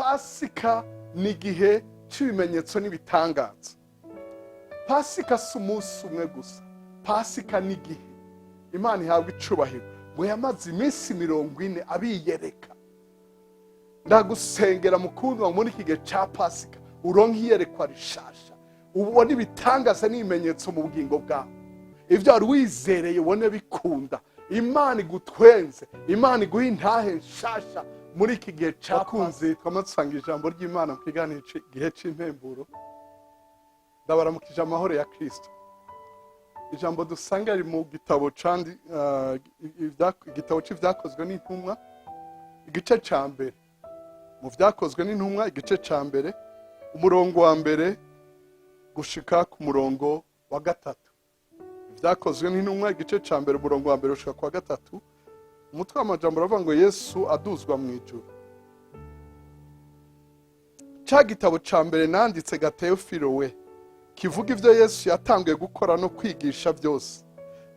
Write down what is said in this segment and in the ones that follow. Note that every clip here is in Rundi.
Pasika ni igihe cy'ibimenyetso n'ibitangaza. Pasika si umunsi umwe gusa, Pasika ni igihe. Imana ihabwa icubahiro ngo yamaze iminsi 40 abiyereka. Ndagusengera, mukundwa, muri iki gihe cya Pasika uronke iyerekwa rishasha, ubone ibitangaza n'ibimenyetso mu bugingo bwawe. Ibyo wari wizereye ubone bikunda. Imana igutwenze, Imana iguhe intahe nshasha muri iki gihe cya bakunzi. Twama dusanga ijambo ry'Imana mu kiganiro igihe cy'impemburo. Ndabaramukije amahoro ya Kirisito. Ijambo dusanga riri mu gitabo candi igitabo cy'Ibyakozwe n'Intumwa, igice cya mbere. Mu Byakozwe n'Intumwa, igice cya mbere, umurongo wa mbere gushika ku murongo wa gatatu. Ibyakozwe n'Intumwa, igice cya mbere, umurongo wa mbere gushika ku wa gatatu. Umutwe w'amajambo uravuga ngo "Yesu aduzwa mu ijuru". Cya gitabo cya mbere nanditse, Gateyofilo we, kivuga ibyo Yesu yatangiye gukora no kwigisha byose,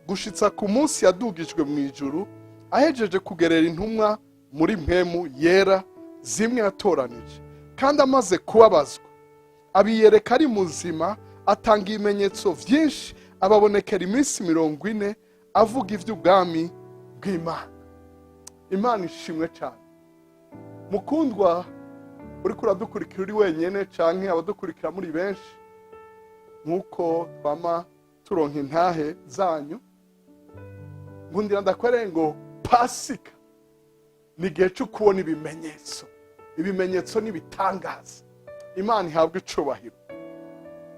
gushitsa ku munsi yadugijwe mu ijuru, ahejeje kugerera intumwa muri Mpwemu Yera zimwe yatoranije. Kandi amaze kubabazwa, abiyereka ari muzima, atanga ibimenyetso byinshi, ababonekera iminsi 40, avuga iby'ubwami bw'Imana. Imana ishimwe cyane. Mukundwa uriko uradukurikira uri wenyene canke abadukurikira muri benshi, nk'uko twama turonka intahe zanyu, nkundira ndakwereye ngo Pasika ni igihe cyo kubona ibimenyetso, ibimenyetso n'ibitangaza. Imana ihabwa icubahiro.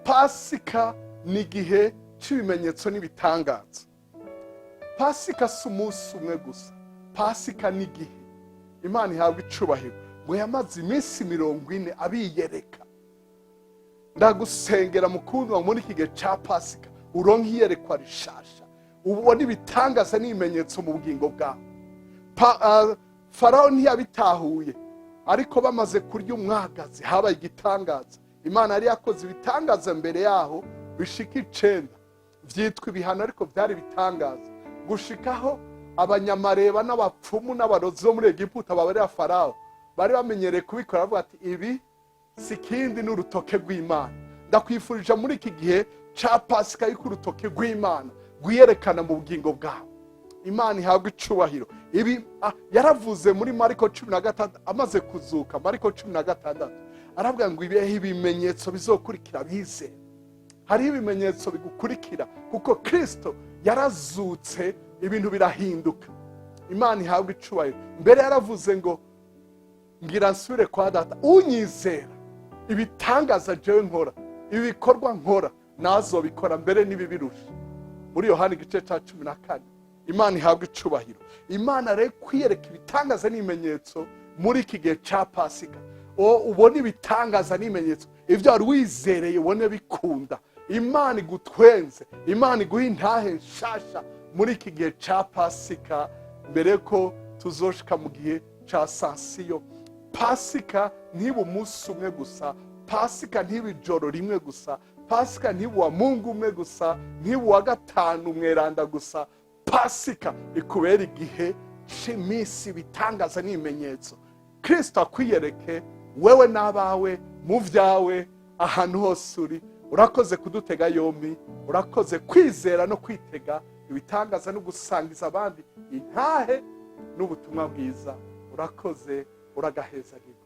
Pasika ni igihe cy'ibimenyetso n'ibitangaza. Pasika si umunsi umwe gusa, Pasika ni igihe. Imana ihabwa icubahiro ngo yamaze iminsi 40 abiyereka. Ndagusengera, mukundwa, muri iki gihe cya Pasika uronke iyerekwa rishasha, ubone ibitangaza n'ibimenyetso mu bugingo bwawe. Farawo ntiyabitahuye, ariko bamaze kurya umwagazi habaye igitangaza. Imana yari yakoze ibitangaza mbere yaho bishika icenda, byitwa ibihano, ariko byari ibitangaza, gushikaho abanyamareba n'abapfumu n'abarozi bo muri Egiputa babarira Farawo bari bamenyereye kubikora, bavuga ati: "Ibi si ikindi, ni urutoke rw'Imana." Ndakwifurije muri iki gihe ca Pasika yuko urutoke rw'Imana rwiyerekana mu bugingo bwawe. Imana ihabwa icubahiro. Ibi yaravuze muri Mariko 16, amaze kuzuka. Mariko 16, aravuga ngo ibihe ibimenyetso bizokurikira bizera. Hariho ibimenyetso bigukurikira kuko Kristo yarazutse, ibintu birahinduka. Imana ihabwa icubahiro. Mbere yaravuze ngo: "Ngira nsubire kwa Data, unyizera, ibitangaza jewe nkora, ibikorwa nkora, nazobikora, mbere n'ibibirusha", muri Yohani igice cya 14. Imana ihabwa icubahiro. Imana rero kwiyereka ibitangaza n'ibimenyetso muri iki gihe cya Pasika, ubone ibitangaza n'ibimenyetso. Ibyo wari wizereye ubone bikunda. Imana igutwenze, Imana iguhe intahe nshasha muri iki gihe cya Pasika, mbere ko tuzoshika mu gihe cya sansiyo. Pasika ntibe umunsi umwe gusa, Pasika ntibe ijoro rimwe gusa, Pasika ntibe uwa Mungu umwe gusa, ntibe uwa gatanu mweranda gusa. Pasika ikubera igihe c'iminsi ibitangaza n'ibimenyetso. Kristo akwiyereke wewe n'abawe, mu byawe, ahantu hose uri. Urakoze kudutega yombi, urakoze kwizera no kwitega ibitangaza no gusangiza abandi intahe n'ubutumwa bwiza. Urakoze, uragahezagirwa.